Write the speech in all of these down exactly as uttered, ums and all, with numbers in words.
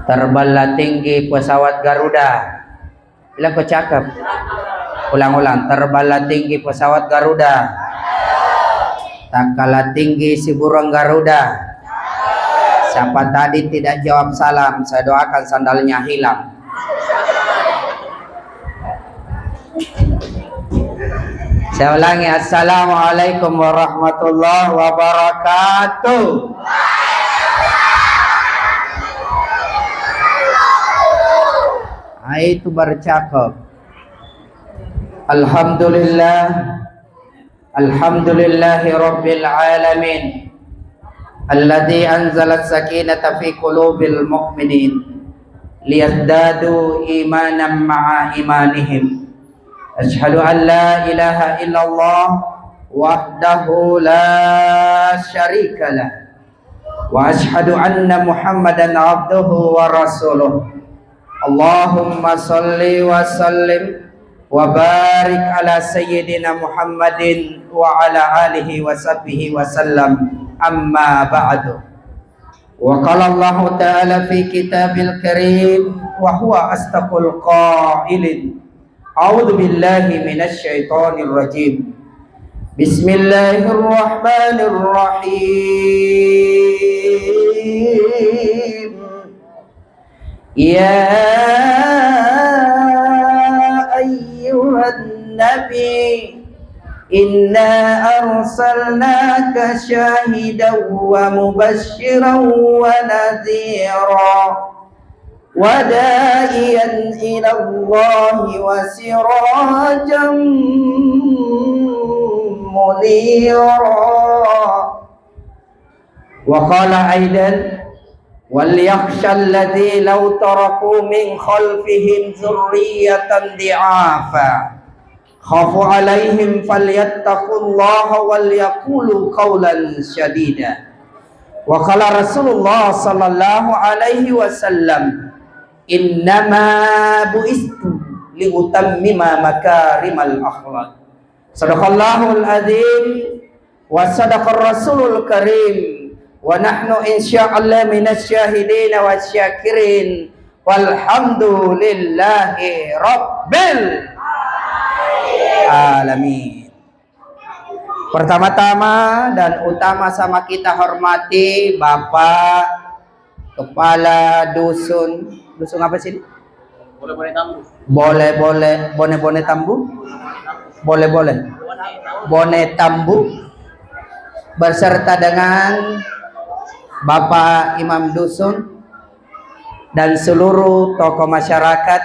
Terballa tinggi pesawat Garuda. Bilang kau cakep. Ulang-ulang, terballa tinggi pesawat Garuda. Takkala tinggi si burung Garuda. Siapa tadi tidak jawab salam, saya doakan sandalnya hilang. Saya ulangi, assalamualaikum warahmatullahi wabarakatuh. Ah, itu baru cakep. Alhamdulillah. Alhamdulillahi rabbil alamin. Alladzi anzalas sakinata fi qulubil mu'minin liyazdadu imanan ma'a imanihim. Asyhadu an la ilaha illallah wahdahu la syarikalah. Wa asyhadu anna Muhammadan abduhu wa rasuluh. Allahumma shalli wa sallim wa barik ala sayyidina Muhammadin wa ala alihi wa sahbihi wa sallam. Amma ba'du. Wa qala Allahu ta'ala fi kitabil karim wa huwa asdaqul qailin. A'udzu billahi minasy syaithanir rajim. Bismillahirrahmanirrahim. Ya ayyuhan nabi, inna arsalnaka syahidan wa mubasysyiran wa nadhira. Wa da'iyan ilallahi wa sirajan munira. Wa qala aidan, "Wal yakhsyalladzi law taraku min khalfihim dzurriyyatan dhi'afa." Khafu alaihim falyattaqullaha wal yaqulu qaulan sadida. Wa qala Rasulullah sallallahu alaihi wasallam, "Innama bu'istu liutammima makarimal akhlak." Sadaqallahul azim wa sadaqar rasulul karim. Wa nahnu insyaallah minasy syahidina wasyakirin. Walhamdulillahi rabbil alamin. Pertama-tama dan utama sama kita hormati Bapak Kepala Dusun. Dusun apa sih? Bone-bone, Bone-bone Tambu? Bone-bone. Bone Tambu beserta dengan Bapak Imam Dusun dan seluruh tokoh masyarakat,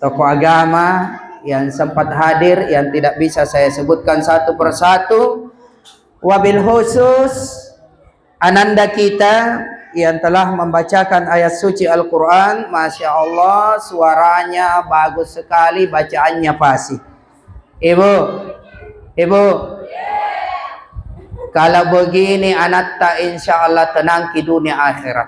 tokoh agama yang sempat hadir, yang tidak bisa saya sebutkan satu persatu. Wabil khusus, ananda kita yang telah membacakan ayat suci Al-Quran, Masya Allah, suaranya bagus sekali, bacaannya fasih. Ibu, Ibu, kalau begini anatta, insya Allah tenangki dunia akhirat.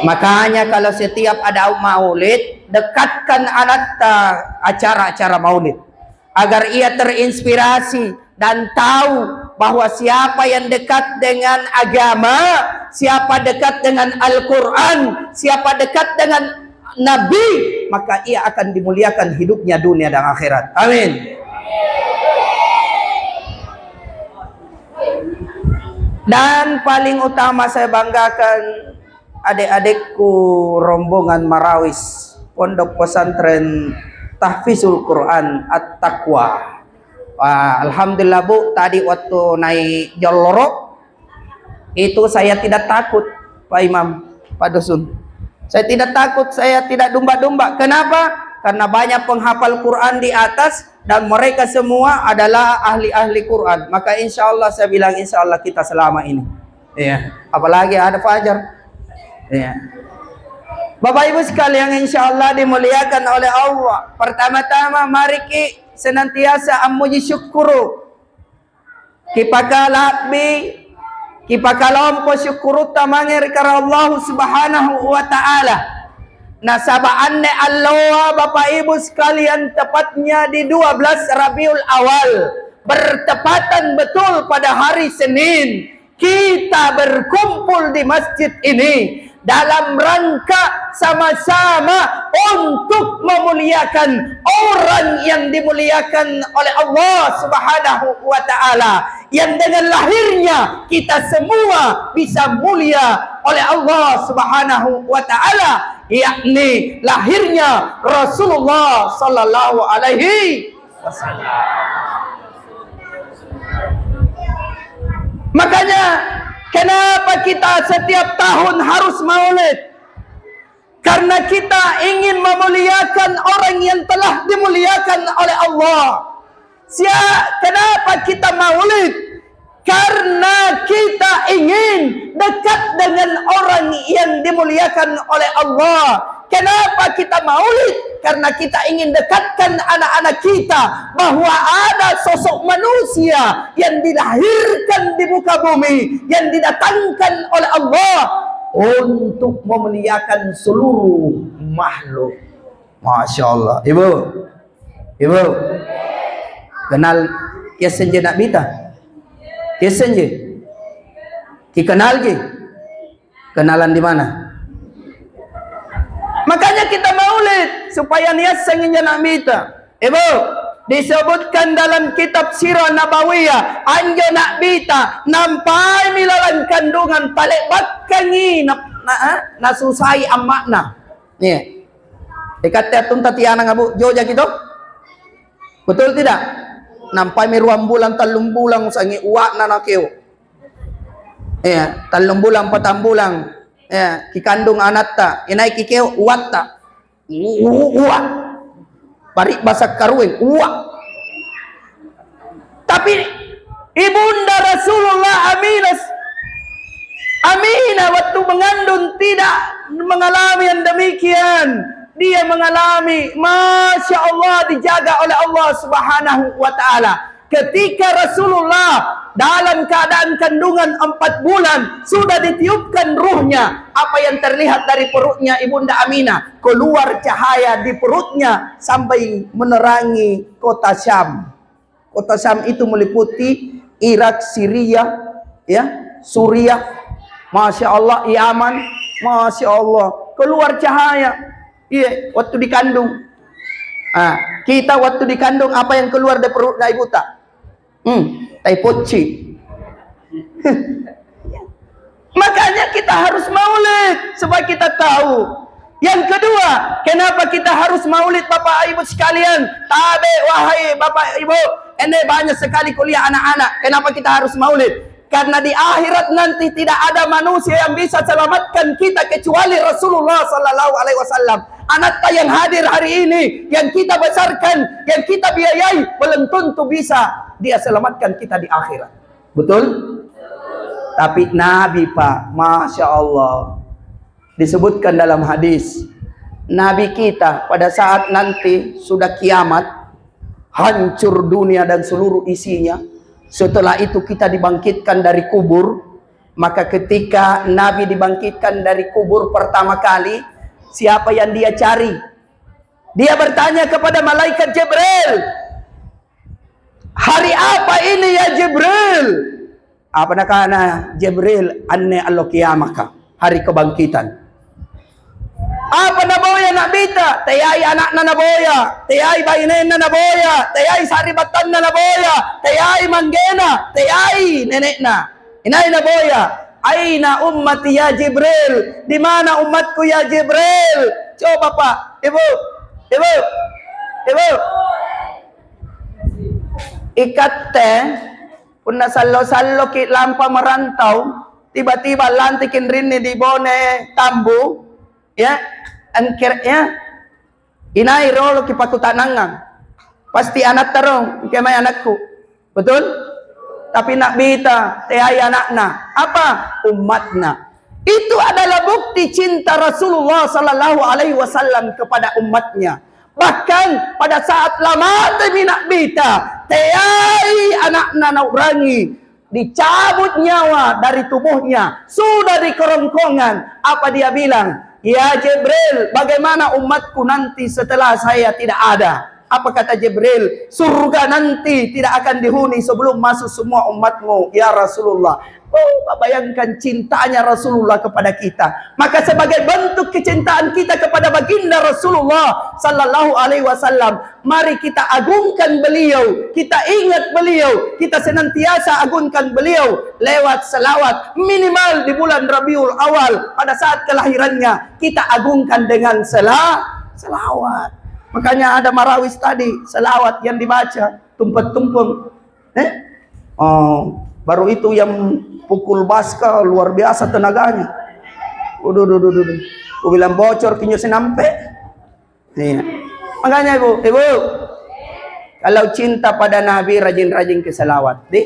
Makanya kalau setiap ada maulid, dekatkan anatta acara-acara maulid, agar ia terinspirasi dan tahu bahwa siapa yang dekat dengan agama, siapa dekat dengan Al-Quran, siapa dekat dengan Nabi, maka ia akan dimuliakan hidupnya dunia dan akhirat. Amin. Dan paling utama saya banggakan adik-adikku rombongan Marawis, Pondok Pesantren Tahfizul Quran At-Taqwa. Wah, alhamdulillah, Bu, tadi waktu naik jolorok itu saya tidak takut, Pak Imam, Pak Dusun. Saya tidak takut, saya tidak domba-domba. Kenapa? Karena banyak penghafal Quran di atas dan mereka semua adalah ahli-ahli Quran. Maka insya Allah saya bilang, insya Allah kita selama ini. Iya, apalagi ada Fajar. Iya. Bapak Ibu sekalian, insya Allah dimuliakan oleh Allah. Pertama-tama, mari ki senantiasa ammuji syukuru. Kipakala'bi, kipakalompo syukurutta mange ri Karaeng Allahu Subhanahu wa Ta'ala. Nasaba' anne alloa, Bapak Ibu sekalian, tepatnya di dua belas Rabiul Awal, bertepatan betul pada hari Senin, kita berkumpul di masjid ini dalam rangka sama-sama untuk memuliakan orang yang dimuliakan oleh Allah Subhanahu wa Ta'ala, yang dengan lahirnya kita semua bisa mulia oleh Allah Subhanahu wa Ta'ala, yakni lahirnya Rasulullah Sallallahu Alaihi Wasallam. Makanya, kenapa kita setiap tahun harus maulid? Karena kita ingin memuliakan orang yang telah dimuliakan oleh Allah. Sia-, kenapa kita maulid? Karena kita ingin dekat dengan orang yang dimuliakan oleh Allah. Kenapa kita maulid? Karena kita ingin dekatkan anak-anak kita bahwa ada sosok manusia yang dilahirkan di muka bumi, yang didatangkan oleh Allah untuk memuliakan seluruh makhluk. Masya Allah. Ibu, Ibu, kenal kiassenji Na'bita? Kiassenji? Kikenalji? Kenalan di mana? Makanya kita maulid, supaya niassengi anjo Na'bita. Ibu, disebutkan dalam kitab Sirah Nabawiyah, anjo Na'bita nampaimi lalang kandungan, tale'bakkangi na-, na-, eh, nasusai amma'na. Nia. Ikatte attunta tiananga, Bu, jojaki to? Betul tidak? Nampaimi ruang bulang, tallung bulang, sangi ua'na nakeo. Iya, tallung bulang, patang bulang. Iya, kikandung anatta. Inai kikeo uatta. U-, u-, ua. Pari'basa' karueng, ua. Tapi Ibunda Rasulullah Aminah, Aminah waktu mengandung tidak mengalami yang demikian. Dia mengalami, Masya Allah, dijaga oleh Allah Subhanahu wa Ta'ala. Ketika Rasulullah dalam keadaan kandungan empat bulan, sudah ditiupkan ruhnya, apa yang terlihat dari perutnya Ibunda Aminah? Keluar cahaya di perutnya sampai menerangi kota Syam. Kota Syam itu meliputi Irak, Syria, ya, Suriah, Masya Allah, Yaman, Masya Allah, keluar cahaya. Iya, waktu dikandung. Ah, kita waktu dikandung, apa yang keluar dari perutna ibuta? Hmm, tai pocci. Makanya kita harus maulid, supaya kita tahu. Yang kedua, kenapa kita harus maulid, Bapak Ibu sekalian? Tabe, wahai Bapak Ibu, ini banyak sekali kuliah anak-anak. Kenapa kita harus maulid? Karena di akhirat nanti tidak ada manusia yang bisa selamatkan kita kecuali Rasulullah Sallallahu Alaihi Wasallam. Anatta yang hadir hari ini, yang kita besarkan, yang kita biayai, belum tentu bisa dia selamatkan kita di akhirat. Betul? Tapi Nabi, Pak, Masya Allah. Disebutkan dalam hadis, Nabi kita pada saat nanti sudah kiamat, hancur dunia dan seluruh isinya, setelah itu kita dibangkitkan dari kubur, maka ketika Nabi dibangkitkan dari kubur pertama kali, siapa yang dia cari? Dia bertanya kepada malaikat Jibril, "Hari apa ini, ya Jibril?" Apa nakana Jibril? "Anne allo kiamaka, hari kebangkitan." Apa naboya Na'bita? Teai ana'na naboya, teai bainenna naboya, teai sari'battanna naboya, teai manggena, teai nene'na. Inai naboya? "Aina ummati ya Jibril? Di mana umatku ya Jibril?" Coba, Pak, Ibu, Ibu, Ibu. Ikatte, punna sallo-salloki lampa merantau, tiba-tiba lantiki rinni di Bone Tambu, ya, engker-, ya, inai rolo kipakutanangang? Pasti anatta rong, engka mae anakku. Betul? Tapi Na'bita, teai ana'na. Apa? Ummatna. Itu adalah bukti cinta Rasulullah Sallallahu Alaihi Wasallam kepada umatnya. Bahkan pada saat lamatemi Na'bita, teai ana'na nau'rangi, dicabut nyawa dari tubuhnya, sudah di kerongkongan. Apa dia bilang? "Ya Jibril, bagaimana umatku nanti setelah saya tidak ada?" Apa kata Jibril? "Surga nanti tidak akan dihuni sebelum masuk semua umatmu, ya Rasulullah." Coba bayangkan cintanya Rasulullah kepada kita. Maka sebagai bentuk kecintaan kita kepada baginda Rasulullah sallallahu alaihi wasallam, mari kita agungkan beliau, kita ingat beliau, kita senantiasa agungkan beliau lewat selawat, minimal di bulan Rabiul Awal pada saat kelahirannya kita agungkan dengan sela-, selawat. Makanya ada marawis tadi, selawat yang dibaca, tumpeng-tumpeng. Eh? Oh, baru itu yang pukul baska luar biasa tenaganya. Waduh, duh, duh, duh, duh. Kubilang bocor kinyo sinampe. Iya. Makanya, Ibu, Ibu, kalau cinta pada Nabi, rajin-rajin ke salawat, di.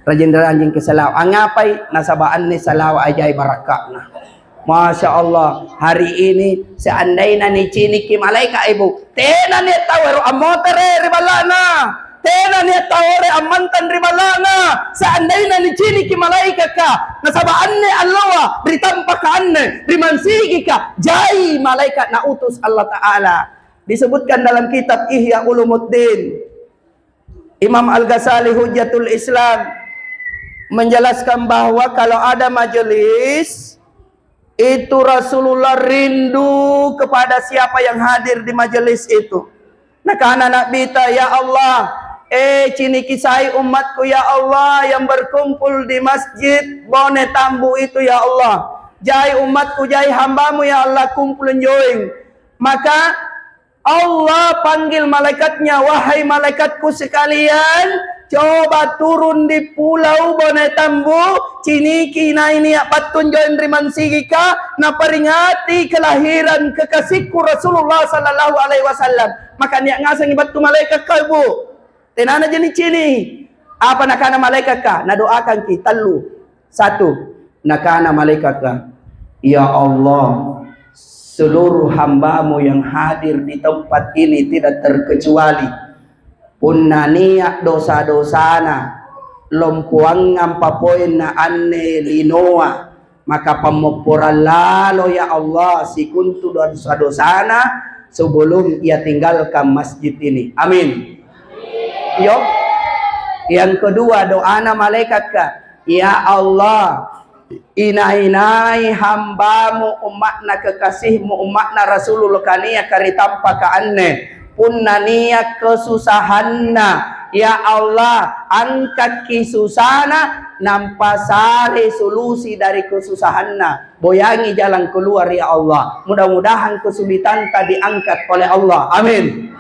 Rajin-rajin ke salawat. Angapai? Nasaba anne salawat ajai barakka'na. Masya Allah, hari ini seandaina niciniki malaeka, Ibu, tena nia' tau ero' ammotere' ri balla'na, tena nia' tau ero' ammantang ri balla'na. Seandaina niciniki malaekaka, nasaba anne alloa, ri tampaka anne, ri mansigika, jai malaeka nautus Allah Ta'ala. Disebutkan dalam kitab Ihya Ulumuddin, Imam Al-Ghazali Hujjatul Islam menjelaskan bahwa kalau ada majelis, itu Rasulullah rindu kepada siapa yang hadir di majelis itu. Nakana Nabita, "Ya Allah, eh, ciniki sai ummatku, ya Allah, yang berkumpul di masjid Bone Tambu itu, ya Allah. Jai ummatku, jai hambamu, ya Allah, kumpul njoeng." Maka Allah panggil malaekatnya, "Wahai malaekatku sekalian, coba turun di Pulau Bone Tambu, ciniki inai nia' battu njoeng ri mansigika, naperingati kelahiran kekasihku Rasulullah sallallahu alaihi wasallam." Maka nia' ngasengi battu malaekaka, Bu. Tenanaji nicini'. Apa nakana malaekaka? Nadoakangki tallu. Satu, nakana malaekaka, "Ya Allah, seluruh hambamu yang hadir di tempat ini tidak terkecuali, punna nia' dosa-dosana, lompoangang papoenna anne linoa, maka pammopporang lalo, ya Allah, sikontu dosa-dosana sebelum ia tinggalkan masjid ini. Amin." Yo. Yang kedua, doana malaekaka, "Ya Allah, inai-nai hambamu, umma'na kekasihmu, umma'na Rasulullah kaniaka ri tampaka anne, punna nia' kesusahanna, ya Allah, angkakki susana, nampa sare sulusi dari kesusahanna." Boyangi jalan keluar, ya Allah. Mudah-mudahan kesulitanta diangkat oleh Allah. Amin.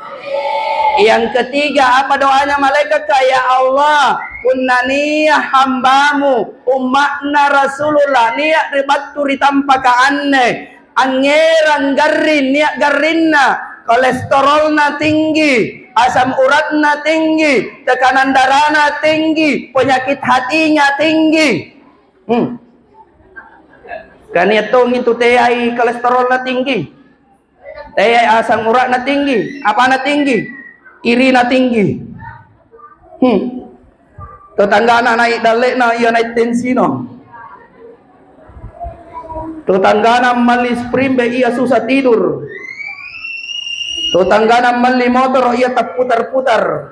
Yang ketiga, apa doanya malaekaka? "Ya Allah, punna nia' hambamu, umma'na Rasulullah, nia' ri battu ri tampaka anne, angngerang garring, nia' garrinna, kolesterolna tinggi, asam uratna tinggi, tekanan darahna tinggi, penyakit hatinya tinggi." Hmm. Kania' tongi tu teai kolesterolna tinggi, teai asam uratna tinggi, apana tinggi, irina tinggi. Hmm. Tetanggana nai' dalle'na, ia nai' tensina. Tetanggana malli spring bed, ia susah tidur. Tetanggana malli motoro', ia tapputar-putar.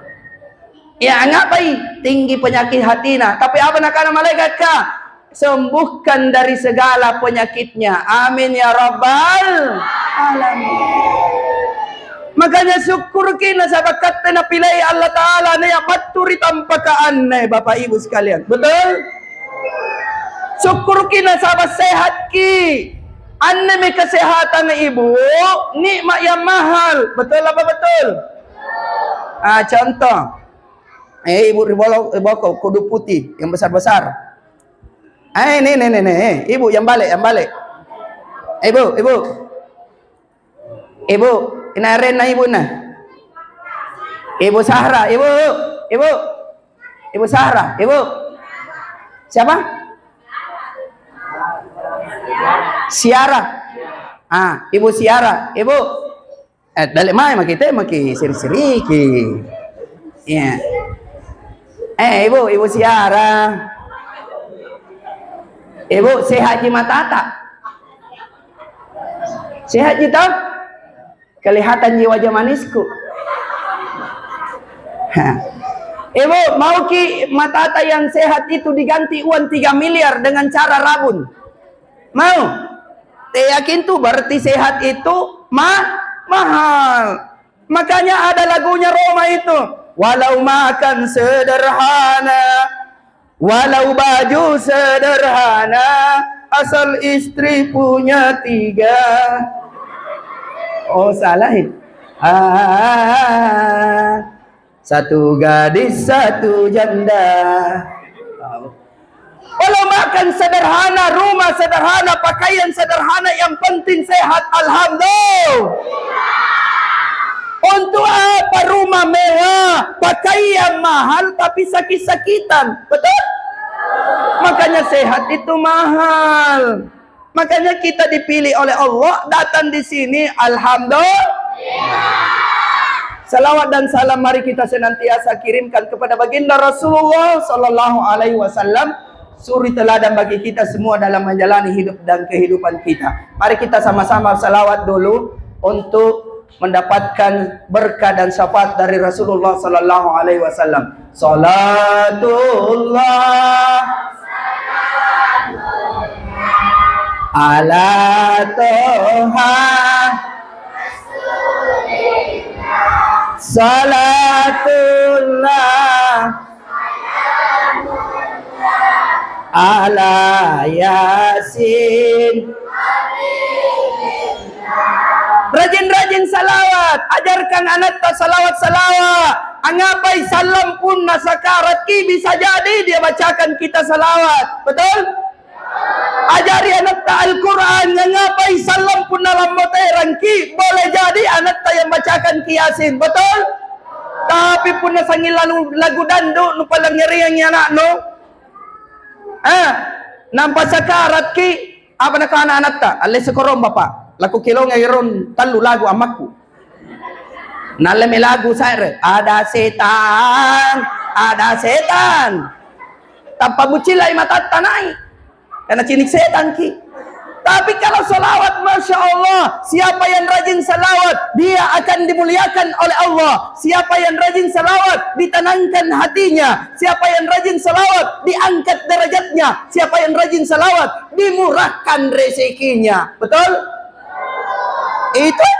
Ya, ngapai? Tinggi penyakit hatina. Tapi apa nakana malaekaka? "Sembuhkan dari segala penyakitnya. Amin ya rabbal alamin." Makanya sukkuruki nasaba' katte napilei Allah Ta'ala nia' battu ri tampaka anne, Bapak Ibu sekalian. Betul? Sukkuruki nasaba' sehatki. Annemi kesehatang, Ibu, nikmat yang mahal. Betul apa betul? Ah, contoh. Eh, Ibu ri bolo-, ri boko, kudu putih, yang besar-besar. Eh, nih, nih, nih, nih. Eh, Ibu, yang balik, yang balik. Eh, Ibu, Ibu. Ibu, ini arenna Ibu, nah. Ibu Sahra, Ibu, Ibu. Ibu Sahra, Ibu. Siapa? Siara. Ah, Ibu Siara, Ibu. Eh, dalle' mae maki' te maki' siri-siriki. Iya. Eh, Ibu, Ibu Siara. Ibu, sehatji matata? Sehatji tau? Kelihatanji wajah manisku. Hah. Ibu, mauki matata yang sehat itu diganti uang tiga miliar dengan cara rabun? Mau? Teakin tuh, berarti sehat itu ma-, mahal. Makanya ada lagunya Roma itu, "Walau makan sederhana, walau baju sederhana, asal istri punya tiga." Oh, salah, eh? Ah, satu gadis, satu janda. Walau makan sederhana, rumah sederhana, pakaian sederhana, yang penting sehat, alhamdulillah. Untuk apa rumah mewah, pakaian mahal, tapi sakit-sakitan? Betul? Makanya sehat itu mahal. Makanya kita dipilih oleh Allah, datang di sini, alhamdulillah. Salawat dan salam mari kita senantiasa kirimkan kepada baginda Rasulullah sallallahu alaihi wasallam, suri teladan bagi kita semua dalam menjalani hidup dan kehidupan kita. Mari kita sama-sama salawat dulu untuk mendapatkan berkah dan syafaat dari Rasulullah sallallahu alaihi wasallam. Salatullah ala Toha, salatullah ala Yasin. Rajin-rajin salawat, ajarkan anatta salawat-salawat. Angngapai sallang punna sakaratki, bisa jadi dia bacakan kita salawat. Betul? Ajari anatta Al-Quran, angngapai sallang punna lammoterangki, boleh jadi anatta yang bacakan ki Yasin. Betul? Tapi punna sangnging lalu lagu dandu, nupalangngeriangi anaknu, ah, nampa sakaratki, apa nakana anatta? Alleseko rong, Bapa. Lakukelongai rong tallu lagu ammakku. Nallemi lagu se're, "Ada setan, ada setan." Tappa bucillai matatta nai'. Karena cini' setangki. Tapi kalau salawat, Masya Allah, siapa yang rajin salawat, dia akan dimuliakan oleh Allah. Siapa yang rajin salawat, ditenangkan hatinya. Siapa yang rajin salawat, diangkat derajatnya. Siapa yang rajin salawat, dimurahkan rezekinya. Betul? Itu.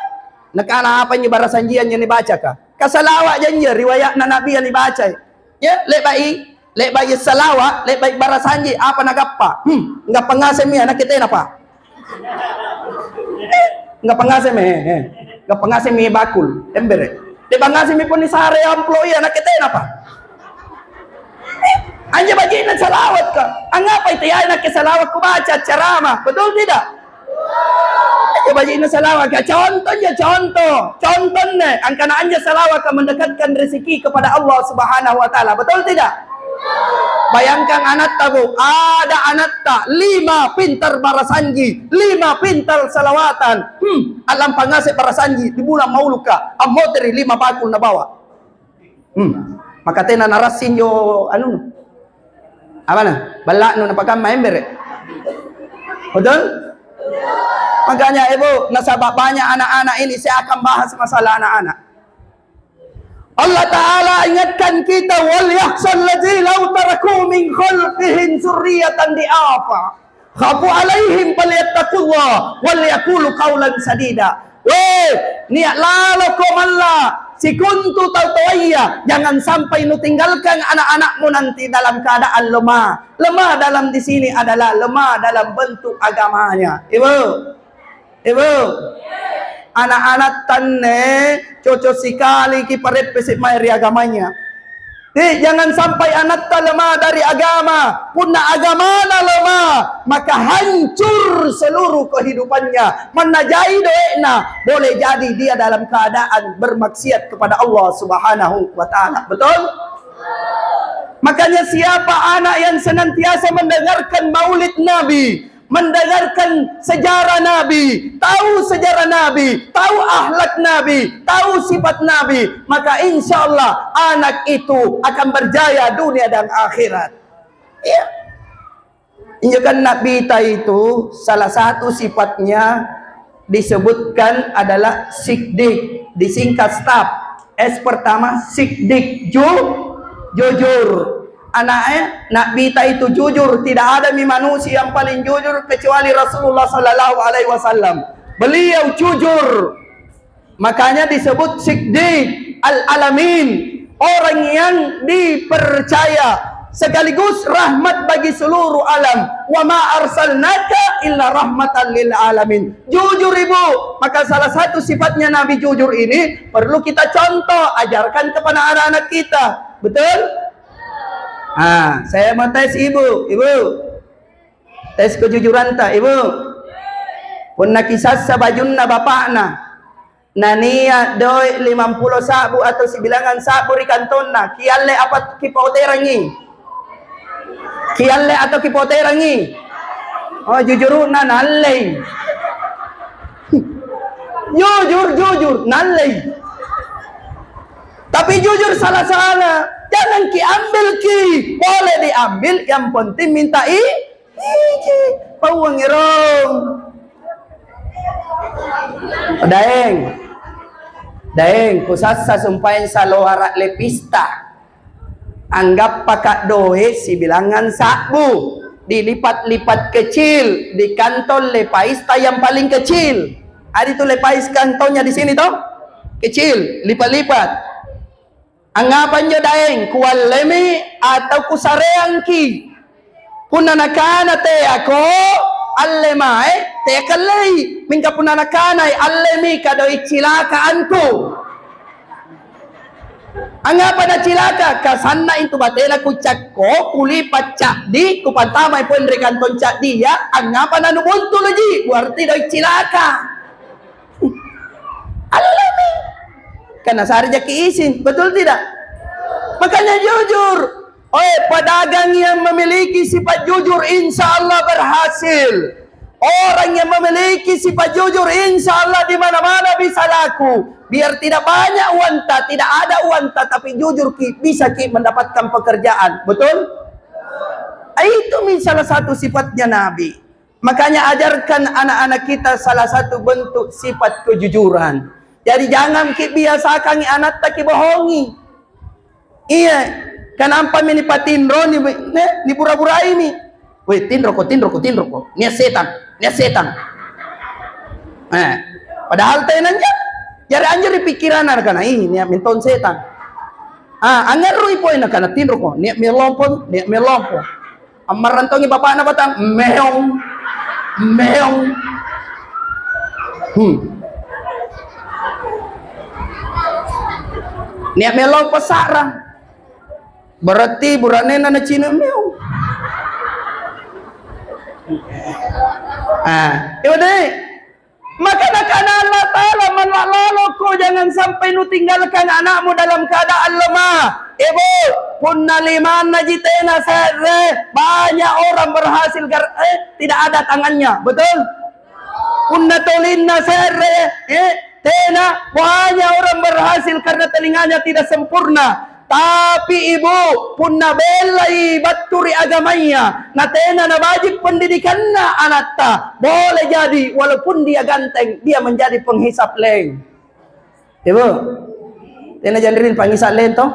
Nakana apa njo barasanjia njo nibacaka? Kasalawa' janji riwaya'na Nabi yang nibacai. Ya, le'ba'i, le'ba'i salawa', le'ba'i barasanji, apa nagappa? Hmm, gappa ngasemmi anakki tenapa? Eh, gappa ngasemmi, eh, eh. Gappa ngasemmi bakul, embere. Le'ba' ngasemmi pun nisare amplo iya anakki tenapa? Anjo baji'na salawat ka. Angngapai teai nakke salawat kubaca ceramah? Betul tidak? Anjo baji'na salawat ka. Contoh ya, contoh. Contohnya, angkana anjo salawat ka mendekatkan rezeki kepada Allah Subhanahu wa Ta'ala. Betul tidak? Bayangkan anatta, Bu. Ada anatta, lima pintar barasanji, lima pintar salawatan. Hmm, a'lampa ngaseng barasanji di bulan Mauluka, ammoteri lima bakul nabawa. Hmm. Maka tena narassi injo anunu. Apana? Balla'nu napakamma embere. Betul? Makanya, Ibu, nasaba' banyak anak-anak ini, saya akan bahas masalah anak-anak. Allah Ta'ala ingatkan kita, "Wal yakhsal ladzi lau taraku min khalfihim dzurriyyatan dhi'afa." Khafu alaihim falyattaqullah wal yaqulu qaulan sadida. Weh, nia' laloko malla' sikontu tau toaya, jangan sampai nutinggalkan anak-anakmu nanti dalam keadaan lemah. Lemah dalam di sini adalah lemah dalam bentuk agamanya. Ibu, Ibu, anak-anak tanne cocok sikali kipareppese' mae ri agamanya. Eh, jangan sampai anatta lemah dari agama. Punna agamana lemah, maka hancur seluruh kehidupannya. Mannajai doe'na, boleh jadi dia dalam keadaan bermaksiat kepada Allah Subhanahu wa Ta'ala. Betul? Makanya, siapa anak yang senantiasa mendengarkan maulid Nabi, mendengarkan sejarah Nabi, tahu sejarah Nabi, tahu akhlak Nabi, tahu sifat Nabi, maka insya Allah anak itu akan berjaya dunia dan akhirat. Iya. Injo kan Nabi ta itu salah satu sifatnya disebutkan adalah siddiq, disingkat staf. S pertama siddiq, ju, Jujur. Ana'e, Na'bita itu jujur. Tidak ada mi manusia yang paling jujur kecuali Rasulullah sallallahu alaihi wasallam. Beliau jujur. Makanya disebut Siddiq Al-Alamin, orang yang dipercaya sekaligus rahmat bagi seluruh alam. "Wa ma arsalnaka illa rahmatan lil alamin." Jujur, Ibu. Maka salah satu sifatnya Nabi jujur ini perlu kita contoh, ajarkan kepada anak-anak kita. Betul? Ah, saya mau tes Ibu. Ibu, tes kejujuranta, Ibu. Punna kisassa bajunna bapa'na, nania' doe' limampulo sa'bu atau sibilangang sa'bu ri kantonna, kialle apa kipoterangi? Kialle atau kipoterangi? Oh, jujuru'na, naallei. Jujur, jujur, naallei. Tapi jujur sala-sala, jangan kiambil ki. Boleh diambil, yang penting minta i-, izin. Pauang erong. Daeng. Daeng, kusassa sumpaeng saloara' lepista. Anggappaka' doe' sibilangang sa'bu, dilipat-lipat kecil, di kantong lepaista yang paling kecil. Ada itu lepais kantongnya di sini, toh? Kecil, lipat-lipat. Angngapa anjo daeng, kuallemi atau kusareangki? Punna nakana teako, alle mae, teakallei. Mingka punna nakanai, allemi, kadoi cilaka antu. Angngapa nacilaka? Kasanna intu batena kucakko, kulipa' ca'di, kupantamai poeng ri kantong ca'dia, angngapa nanubuntuluji? Berarti doi cilaka. Allemi. Karena sare jaki izin, betul tidak? Makanya jujur. Oi, pedagang yang memiliki sifat jujur, insya Allah berhasil. Orang yang memiliki sifat jujur, insya Allah di mana-mana bisa laku. Biar tidak banyak uangta, tidak ada uangta, tapi jujur ki, bisa ki mendapatkan pekerjaan. Betul? Ah, itu mi salah satu sifatnya Nabi. Makanya ajarkan anak-anak kita salah satu bentuk sifat kejujuran. Jadi jangan ki biasakangi anatta kibohongi. Iya, kanampami nipatinro, ni-, ne-, nibura-buraimi. "Weh, tinroko, tinroko, tinroko. Nia' setang, nia' setang." Eh, padahal tena anjo. Jari anjo ri pikkirana nakana, "Ih, nia' mentong setang." Ah, angngarrui pole nakana, "Tinroko, nia' mellompo, nia' mellompo." Ammarrang tongi bapa'na batang, "Meong, meong." Hmm. Nia' mellompo sa'ra. Berarti bura'nenna nacini' meong. Ah, iya deh. Maka nakana Allata'ala, "Malla' loloko, jangan sampai nutinggalkan anakmu dalam keadaan lemah." Ibu, punna limannaji tena se're, banyak orang berhasil gar-, eh, tidak ada tangannya. Betul? Punna tolinna se're, eh, tena, banyak orang berhasil karena telinganya tidak sempurna. Tapi ibu, punna bellai battu ri agamaya, na tena nabaji' pendidikanna anatta, boleh jadi walaupun dia ganteng, dia menjadi penghisap leng. Ibu, tena janrin penghisap leng toh?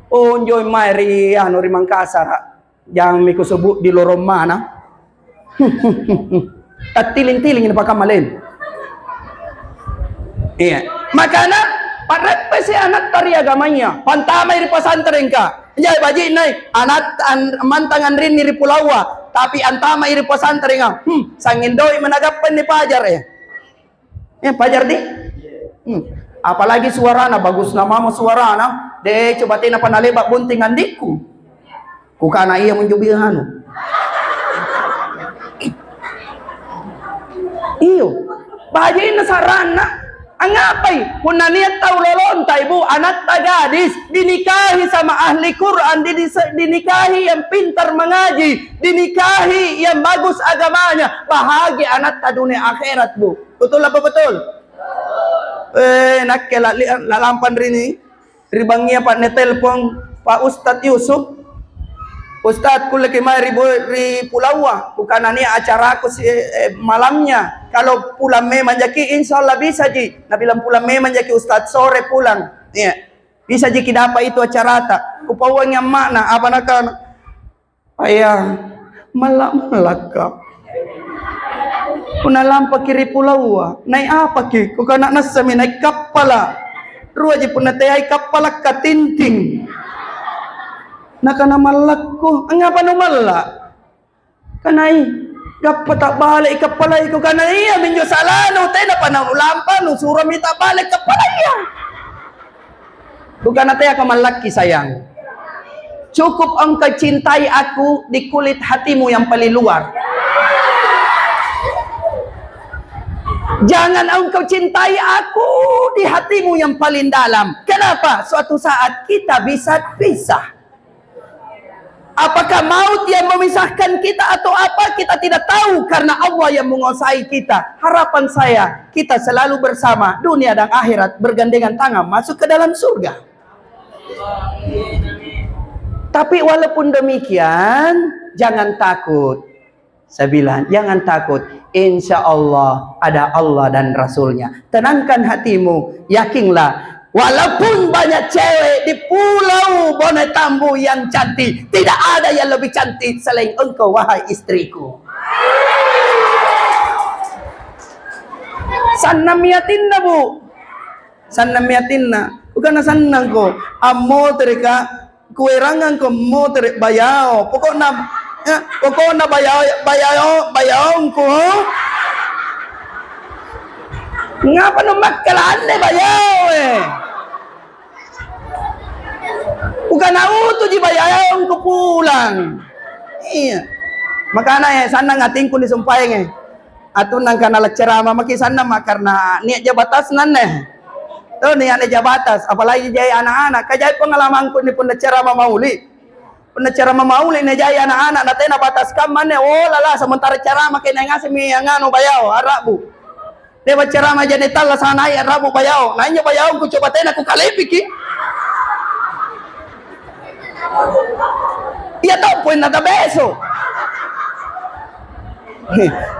Onjoi mae ri anu, ri Mangkasara'. Jammi kusebut di lorong mana? Tattiling-tiling ini pakamma lem. Iya. Makana, pareppesi anatta ri agamaya, pantamai ri pesantrenka. Jai baji'nai, anak an-, mantang anrinni ri pulaua, tapi antamai ri pesantrenga. Hmm, sangnging doi' managappa inni pajar, eh. Eh, pajar di? Hmm. Apalagi suarana, bagusna mamo suarana. De, coba tenapa naleba' bunting andikku. Kukana, "Iya munjo biang anu." Iyo. Baji'na saranna. Angngapai? Punna nia' tau lolonta, Ibu, anatta gadis, dinikahi sama ahli Quran, didise-, dinikahi yang pintar mengaji, dinikahi yang bagus agamanya, bahagia anatta dunia akhirat, Bu. Betul apa betul? Eh, nakke la-, li-, lalampang rini, ri bangngia pa' netelpong Pa' Ustadz Yusuf. "Ustadz, kulleki mae ri boe-, ri pulaua. Kukana nia' acaraku si, eh, malamnya. Kalau pulang memang jaki, insya Allah bisa ji." Nabilang, "Pulang memang jaki, Ustadz, sore pulang." Iya. Bisaji kidapa itu acarata. Kupauangi amma'na, apa nakana? "Ayang, malla'-mallakka'. Punna lampaki ri pulaua, nai' apaki?" Kukana, "Nassami nai' kappala'. Ruaji punna teai kappala' katinting." Nakana, "Mallakku." "Angngapa numalla'?" Kanai, "Gappa ta'bale'i kappalaya." Kukana, "Iaminjo salanu, tenapa nanulampa, nusuromi ta'bale' kappalaya." Kukana, "Teako mallakki, sayang. Cukup engkau cintai aku di kulit hatimu yang paling luar. Jangan engkau cintai aku di hatimu yang paling dalam. Kenapa? Suatu saat kita bisa pisah." Apakah maut yang memisahkan kita atau apa, kita tidak tahu, karena Allah yang menguasai kita. Harapan saya, kita selalu bersama, dunia dan akhirat, bergandengan tangan masuk ke dalam surga. Tapi walaupun demikian, jangan takut. Saya bilang, "Jangan takut, insya Allah ada Allah dan Rasulnya. Tenangkan hatimu, yakinlah, walaupun banyak cewek di Pulau Bone Tambu yang cantik, tidak ada yang lebih cantik selain engkau, wahai istriku." Sannammi atinna, Bu. Sannammi atinna. Bukanna sannangko. Ammotereka, kuerangangko motere' bayao. Pokokna, ya, pokokna bayao, bayao, bayaongku. Ngapa numakkala anne bayaoe? Bukanna utuji bayaongku pulang. Iya. Makana, eh, sannang atingku nisumpayange. Atunna angkana laccerama maki' sannang ma' karena nia'ja batasna anne. To, nia'na ja batas, apalagi jai ana'-ana'. Ka jai pengalamangku inni punna carama mauli'. Punna carama mauli' na jai ana'-ana' na tena batas kamma anne, oh lala, sementara carama kena ngasemmi angnganu bayao, a'ra'bu. Nia' carama jane tallasa' nai' a'ra'bu bayao. Na injo bayaongku coba tena kukalipiki. Iya tompo inna tabeso.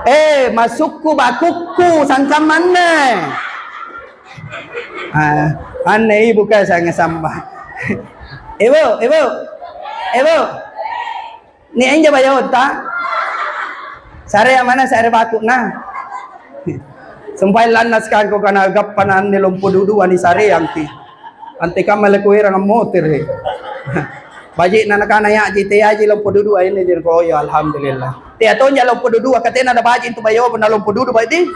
Eh, masukku bakukku sangkamma anne. Ah, anne ibu ka sanga samba. Ibu, ibu, ibu. Ni injo bayaonta? Sarea mana sare baku'na? Sumpaeng lannaskangko kana gappa na anne lompo dudua nisareangki. Antekamma la kuerang ammotere'. Baji'na nakana, "Ya'ji, teaji lompo dudua ini," jeko, "Oh, iya, alhamdulillah." Tea tonja lompo dudua, katena ada baji' intu bayo, punna lompo dudu baji'.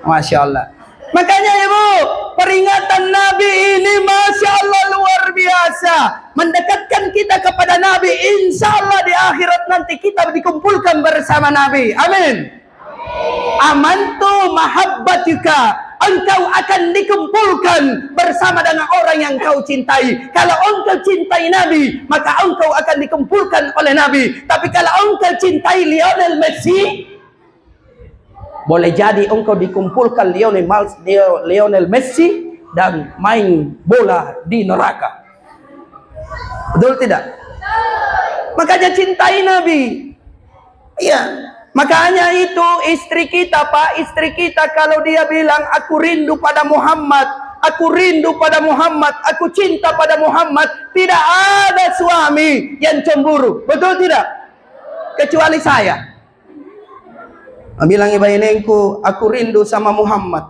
Masya Allah. Makanya, Ibu, peringatan Nabi ini, Masya Allah, luar biasa. Mendekatkan kita kepada Nabi, insya Allah di akhirat nanti kita dikumpulkan bersama Nabi. Amin. Amantu mahabbatuka, engkau akan dikumpulkan bersama dengan orang yang kau cintai. Kalau engkau cintai Nabi, maka engkau akan dikumpulkan oleh Nabi. Tapi kalau engkau cintai Lionel Messi, boleh jadi engkau dikumpulkan Lionel Mal-, Leo-, Lionel Messi dan main bola di neraka. Betul tidak? Makanya cintai Nabi. Iya. Makanya itu istri kita, Pak, istri kita kalau dia bilang, "Aku rindu pada Muhammad, aku rindu pada Muhammad, aku cinta pada Muhammad," tidak ada suami yang cemburu. Betul tidak? Kecuali saya. Bilangi bainengku, "Aku rindu sama Muhammad.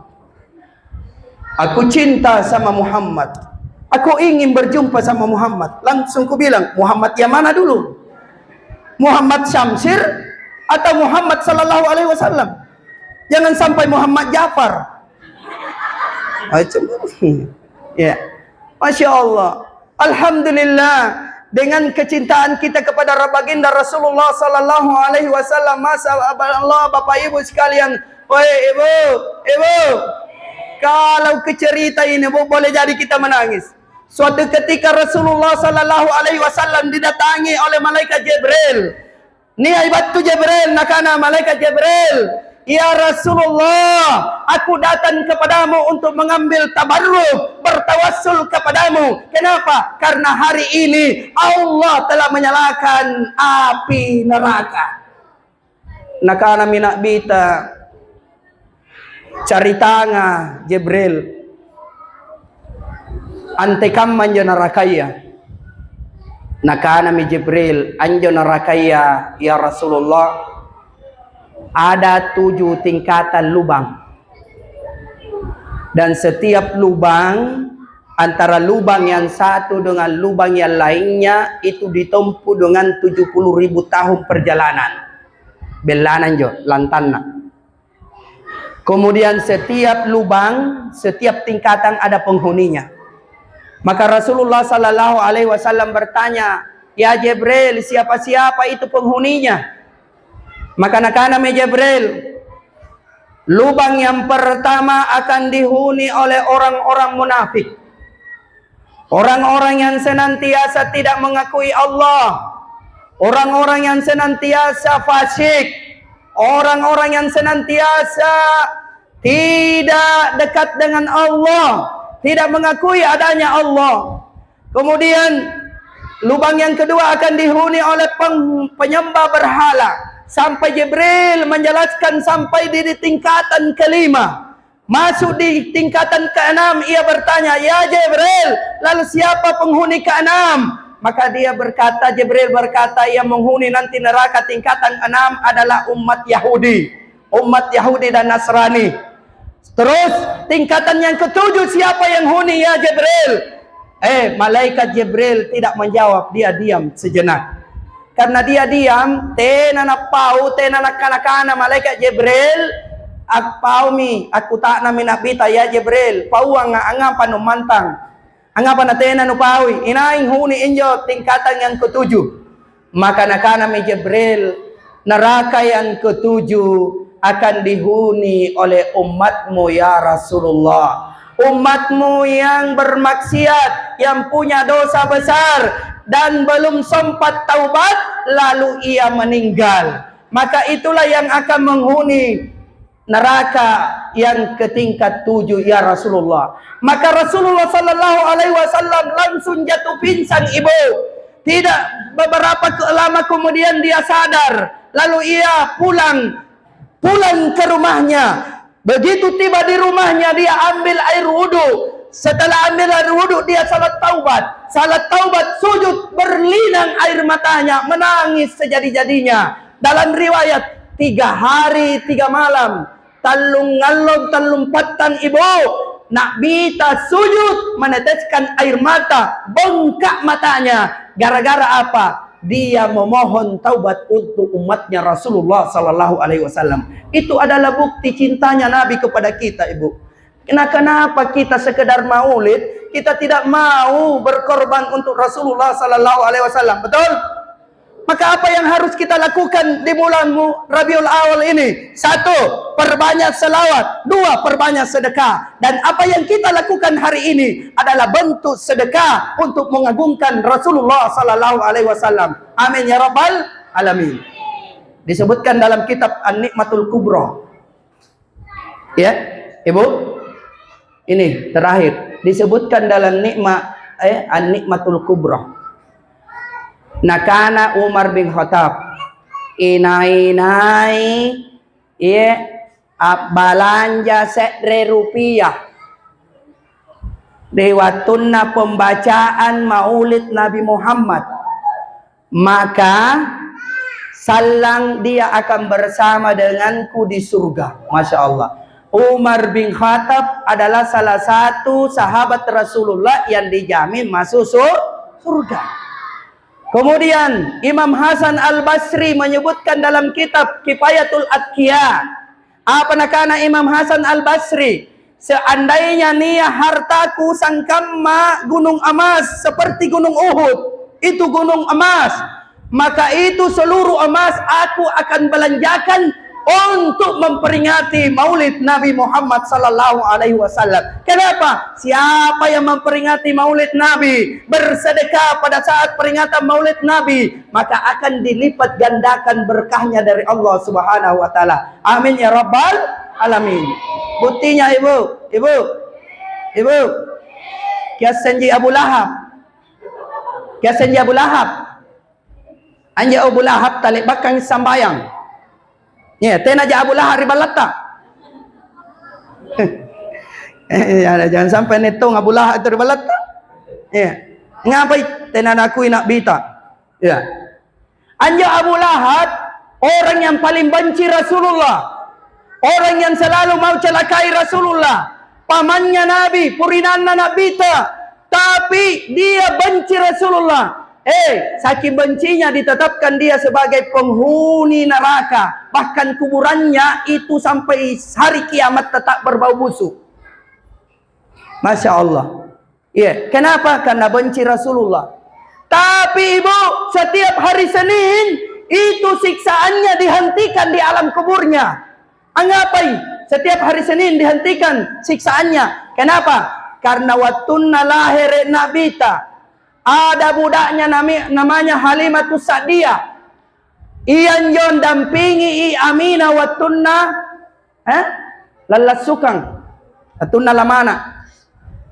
Aku cinta sama Muhammad. Aku ingin berjumpa sama Muhammad." Langsung kubilang, "Muhammad yang mana dulu? Muhammad Syamsir atau Muhammad sallallahu alaihi wasallam? Jangan sampai Muhammad Jafar." Ah, cemburu. Ya. Masya Allah. Alhamdulillah, dengan kecintaan kita kepada Baginda Rasulullah sallallahu alaihi wasallam, masya Allah, Bapak Ibu sekalian, woi ibu, ibu, kalau kucerita ini, Bu, boleh jadi kita menangis. Suatu ketika Rasulullah sallallahu alaihi wasallam didatangi oleh malaikat Jibril. Nia'ji battu Jibril, nakana malaikat Jibril, "Ya Rasulullah, aku datang kepadamu untuk mengambil tabarruk, bertawassul kepadamu." Kenapa? Karena hari ini Allah telah menyalakan api neraka. Nakanami Na'bita, "Caritanga, Jibril." "Antekamma anjo narakaya?" Nakanami Jibril, "Anjo narakaya, ya Rasulullah, ada tujuh tingkatan lubang. Dan setiap lubang, antara lubang yang satu dengan lubang yang lainnya, itu ditempuh dengan tujuh puluh ribu tahun perjalanan." Bellana anjo lantanna. Kemudian setiap lubang, setiap tingkatan ada penghuninya. Maka Rasulullah sallallahu alaihi wasallam bertanya, "Ya Jibril, siapa-siapa itu penghuninya?" Maka nakanami Jibril, "Lubang yang pertama akan dihuni oleh orang-orang munafik. Orang-orang yang senantiasa tidak mengakui Allah, orang-orang yang senantiasa fasik, orang-orang yang senantiasa tidak dekat dengan Allah, tidak mengakui adanya Allah." Kemudian, lubang yang kedua akan dihuni oleh peng-, penyembah berhala, sampai Jibril menjelaskan sampai di, di tingkatan kelima. Masuk di tingkatan keenam, ia bertanya, "Ya Jibril, lalu siapa penghuni keenam?" Maka dia berkata, Jibril berkata, "Yang menghuni nanti neraka tingkatan enam adalah umat Yahudi, umat Yahudi dan Nasrani." Terus, tingkatan yang ketujuh, "Siapa yang huni, ya Jibril?" Eh, malaikat Jibril tidak menjawab, dia diam sejenak. Karena dia diam, tena napau, tena nakkana-kana malaikat Jibril, appaumi, akkuta'nammi Na'bita, "Ya Jibril, pauanga, angngapa nummantang? Angngapa natena nupaui? Inai huni injo tingkatang yang ketujuh?" Maka nakanami Jibril, "Neraka yang ketujuh akan dihuni oleh umatmu, ya Rasulullah. Umatmu yang bermaksiat, yang punya dosa besar, dan belum sempat taubat, lalu ia meninggal. Maka itulah yang akan menghuni neraka yang ke tingkat tujuh, ya Rasulullah." Maka Rasulullah sallallahu alaihi wasallam langsung jatuh pingsan, Ibu. Tidak beberapa ke-, lama kemudian dia sadar, lalu ia pulang, pulang ke rumahnya. Begitu tiba di rumahnya, dia ambil air wudu. Setelah ambil air wudu, dia salat taubat. Salat taubat, sujud, berlinang air matanya, menangis sejadi-jadinya. Dalam riwayat, tiga hari, tiga malam, tallung ngallong, tallung pattang, Ibu, Na'bita sujud, meneteskan air mata, bengkak matanya. Gara-gara apa? Dia memohon taubat untuk umatnya Rasulullah sallallahu alaihi wasallam. Itu adalah bukti cintanya Nabi kepada kita, Ibu. Nah, kenapa kita sekedar maulid, kita tidak mau berkorban untuk Rasulullah sallallahu alaihi wasallam? Betul? Maka apa yang harus kita lakukan di bulan mu-, Rabiul Awal ini? Satu, perbanyak selawat. Dua, perbanyak sedekah. Dan apa yang kita lakukan hari ini adalah bentuk sedekah untuk mengagungkan Rasulullah sallallahu alaihi wasallam. Amin ya rabbal alamin. Disebutkan dalam kitab An-Nikmatul Kubra. Ya, Ibu? Ini terakhir. Disebutkan dalam nikma-, eh, An-Nikmatul Kubra. Nakana Umar bin Khattab, "Inai-nai, iya, abbalanja se're rupiah ri wattunna pembacaan Maulid Nabi Muhammad, maka sallang dia akan bersama denganku di surga." Masya Allah. Umar bin Khattab adalah salah satu sahabat Rasulullah yang dijamin masuk su-, surga. Kemudian Imam Hasan Al-Basri menyebutkan dalam kitab Kifayatul Atqiya, apa nakana Imam Hasan Al-Basri, "Seandainya nia' hartaku sangkamma gunung emas seperti gunung Uhud, itu gunung emas, maka itu seluruh emas aku akan belanjakan untuk memperingati Maulid Nabi Muhammad sallallahu alaihi wasallam." Kenapa? Siapa yang memperingati Maulid Nabi, bersedekah pada saat peringatan Maulid Nabi, maka akan dilipat gandakan berkahnya dari Allah Subhanahu wa Ta'ala. Amin ya rabbal alamin. Buktinya, Ibu, Ibu, Ibu, kiassenji Abu Lahab? Kiassenji Abu Lahab? Anjo Abu Lahab tale'bakkangi sambayang. Iya, tenaja Abu Lahab ri ballatta. Eh, ya, jangan sampai nettong Abu Lahab itu ri ballatta. Iya. Ngapai tena nakui Na'bita? Iya. Anjo Abu Lahab, orang yang paling benci Rasulullah, orang yang selalu mau celakai Rasulullah, pamannya Nabi, purinanna Na'bita, tapi dia benci Rasulullah. Eh, saking bencinya ditetapkan dia sebagai penghuni neraka, bahkan kuburannya itu sampai hari kiamat tetap berbau busuk. Masya Allah. Iya, kenapa? Karena benci Rasulullah. Tapi Ibu, setiap hari Senin itu siksaannya dihentikan di alam kuburnya. Angngapai? Setiap hari Senin dihentikan siksaannya. Kenapa? Karena wattunna lahere Nabita, ada budaknya nami-, namanya Halimatus Sa'diyah. Ianjo dampingi i Aminah wattunna, eh, lallassukang, wattunna lamana.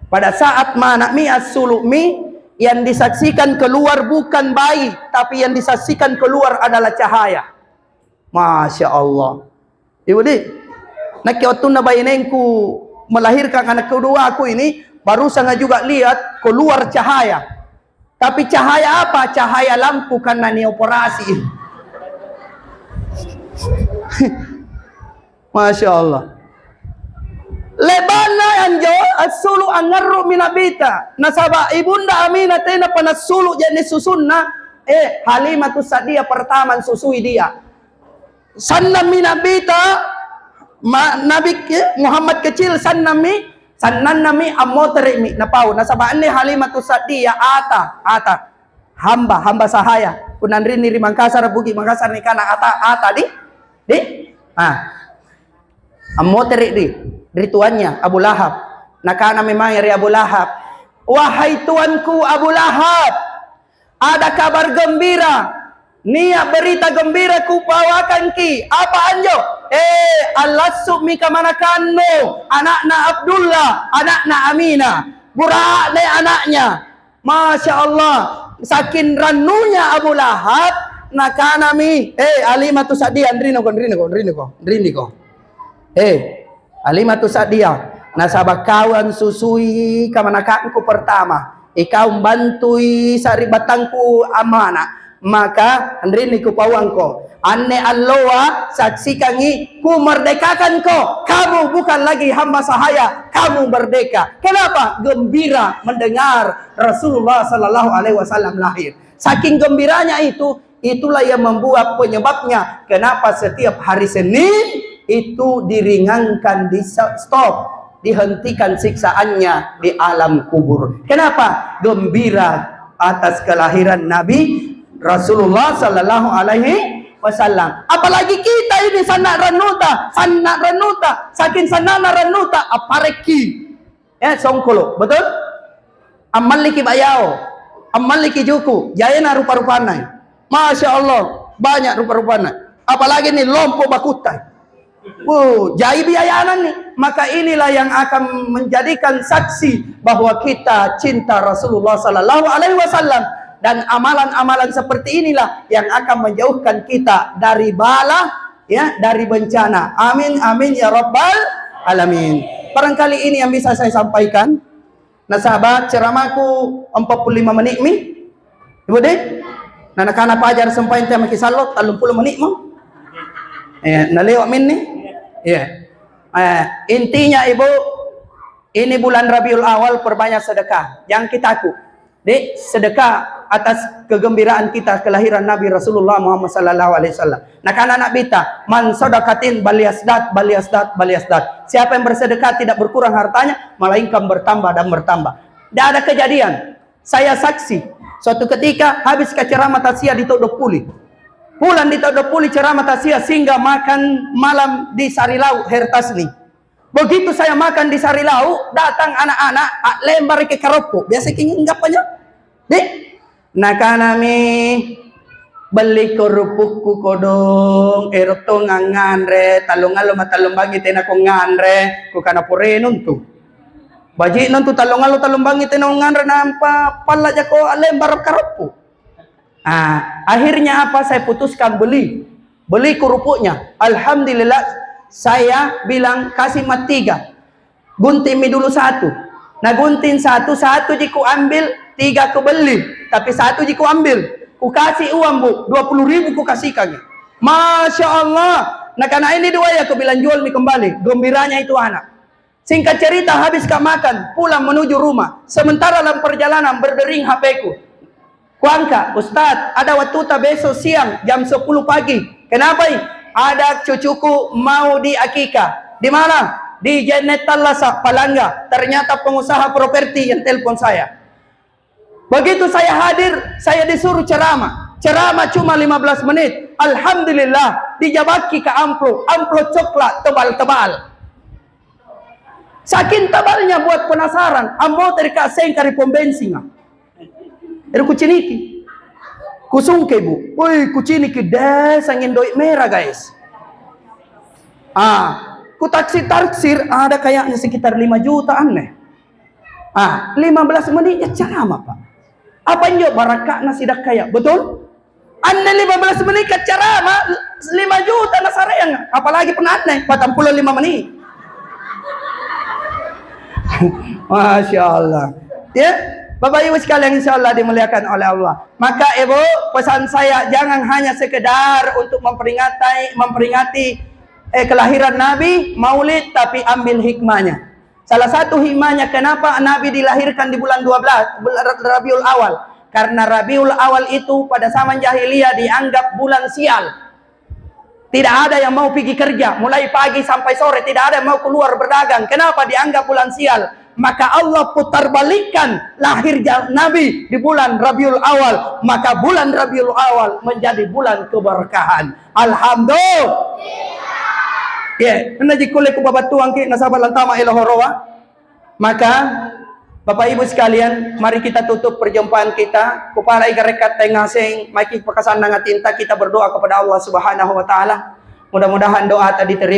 Pada saat mana'mi, assulu'mi, yang disaksikan keluar bukan bayi, tapi yang disaksikan keluar adalah cahaya. Masya Allah. Ibu di, nakke wattunna bainengku melahirkan anak keduaku ini, baru sanga juga lihat keluar cahaya. Tapi cahaya apa? Cahaya lampu karena nioperasi. Masya Allah. Lebanna anjo assulu angngarru'mi Nabita. Nasaba' ibunda Aminah tenapa nassulu je'ne' susunna. Eh, Halimatus Sa'diyah pertama ansusui dia. Sannammi Nabita, ma-, Nabi ke-, Muhammad kecil sannammi, sannannami ammotere'mi napau. Nasaba' anne Halimatus Sa'diyah ata, ata. Hamba, hamba sahaya. Punna anrinni ri Mangkasara, Bukit Mangkasara nikana ata, ata di, di? Ah. Ammotere' di, ri tuannya Abu Lahab. Nakana memang ri Abu Lahab, "Wahai tuanku Abu Lahab, ada kabar gembira, nia' berita gembira kupawakangki." Apa anjo? Eh, allassu'mi kamanakannu, ana'na Abdullah, ana'na Aminah, bura'ne ana'nya. Masya Allah, saking rannunya Abu Lahab, nakanami, "Eh, Halimatu Sa'diyah, anriniko, anriniko, anriniko, anriniko." Eh, Halimatu Sa'diyah, nasaba' kau ansusui kamanakangku pertama, ikau mbantui sari'battangku ammana', maka anrinni kupauangko. Anne alloa, saksikangi, kumerdekakanko. Kamu bukan lagi hamba sahaya, kamu merdeka. Kenapa? Gembira mendengar Rasulullah sallallahu alaihi wasallam lahir. Saking gembiranya itu, itulah yang membuat penyebabnya kenapa setiap hari Senin itu diringankan, di stop, dihentikan siksaannya di alam kubur. Kenapa? Gembira atas kelahiran Nabi Rasulullah sallallahu alaihi wasallam. Apalagi kita ini sanna' rannuta, sanna' rannuta, saking sanna'na rannuta, apparekki. Eh, songkolo', betul? Ammalliki ba'yao, ammalliki juku', jaina rupa-rupanna. Masya Allah, banyak rupa-rupanna. Apalagi nih lompo bakutta. Wuh, jai biayana nih. Maka inilah yang akan menjadikan saksi bahwa kita cinta Rasulullah sallallahu alaihi wasallam, dan amalan-amalan seperti inilah yang akan menjauhkan kita dari bala, ya, dari bencana. Amin, amin ya rabbal alamin. Barangkali ini yang bisa saya sampaikan. Nasaba' ceramaku empat puluh lima menitmi, Ibu deh. Nah, nakana pajar sempai ente maki sallo tallung pulo menitmo. Eh, nalewa' minni. Iya. Eh, intinya Ibu, ini bulan Rabiul Awal, perbanyak sedekah. Jangan kita takut. Dek, sedekah atas kegembiraan kita kelahiran Nabi Rasulullah Muhammad sallallahu alaihi wasallam. Nakana Nabita, "Man sadaqatin baliasdat, baliasdat, baliasdat." Siapa yang bersedekah tidak berkurang hartanya, melainkan bertambah dan bertambah. Tidak ada kejadian. Saya saksi, suatu ketika habis kaceramah tasia di Todopuli. Pulang di Todopuli ceramah tasia, singgah makan malam di Sarilau, Hertasni. Begitu saya makan di Sarilau, datang anak-anak, a'lembaraki karoppo. Biasa ki inggappa njo? Deh, nakanami, "Belli kerupukku kodong, ero' tong nganre, tallung allo matallung bangngi tenako nganre." Kukana, "Poreno ntu. Baji'na ntu tallung allo tallung bangngi tena nganre, nampa palla jako a'lembar karoppo." Ah, akhirnya apa? Saya putuskan beli. Beli kerupuknya. Alhamdulillah, saya bilang, "Kasih matiga." Guntingmi dulu satu. Nah, gunting satu, satu ji kuambil, Tiga kubelli, tapi satuji kuambil. Kukasi uang, Bu, dua puluh ribu kukasikangi. Masya Allah. Nakana, "Ini duaya kubilang jualmi kembali." Gembiranya itu anak. Singkat cerita, habiska makan, pulang menuju rumah. Sementara dalam perjalanan, berdering H P-ku. Kuangka, "Ustaz, ada wattuta besok siang jam sepuluh pagi." "Kenapai?" "Ada cucuku mau diakikah." "Di mana?" "Di Jennet Tallasa, Palangga." Ternyata pengusaha properti yang telepon saya. Begitu saya hadir, saya disuruh ceramah. Ceramah cuma lima belas menit. Alhamdulillah, dijabaki ka amplop, amplop coklat tebal-tebal. Saking tebalnya buat penasaran, ammotereka sengka ri pom bensinga. Ero kuciniki. Kusungke, Bu. Woi, kuciniki, deh, sangin doi' merah, guys. Ah, kutaksi-taksir, ada kayaknya sekitar lima juta anne. Ah, lima belas menitnya ceramah, Pak. Apa injo barakka'na sidakkaya, betul? Anne lima belas menit kaccarama, lima juta nasareang, apalagi punna anne, patang pulo lima menit. Masya Allah. Ya, Bapak Ibu sekalian, insya Allah dimuliakan oleh Allah. Maka, Ibu, pesan saya, jangan hanya sekedar untuk memperingati, memperingati, eh, kelahiran Nabi, maulid, tapi ambil hikmahnya. Salah satu hikmahnya kenapa Nabi dilahirkan di bulan dua belas, bulan Rabiul Awal. Karena Rabiul Awal itu pada zaman jahiliyah dianggap bulan sial. Tidak ada yang mau pergi kerja, mulai pagi sampai sore, tidak ada yang mau keluar berdagang. Kenapa dianggap bulan sial? Maka Allah putar balikkan lahir ja-, Nabi di bulan Rabiul Awal. Maka bulan Rabiul Awal menjadi bulan keberkahan. Alhamdulillah. Ya, annaji kulle kupabattuangki nasaba lantama elo horoa. Maka, Bapak Ibu sekalian, mari kita tutup perjumpaan kita. Kupalai garekkatta ngaseng, maiki pakasannang atinta, kita berdoa kepada Allah Subhanahu wa Ta'ala. Mudah-mudahan doa tadi diterima.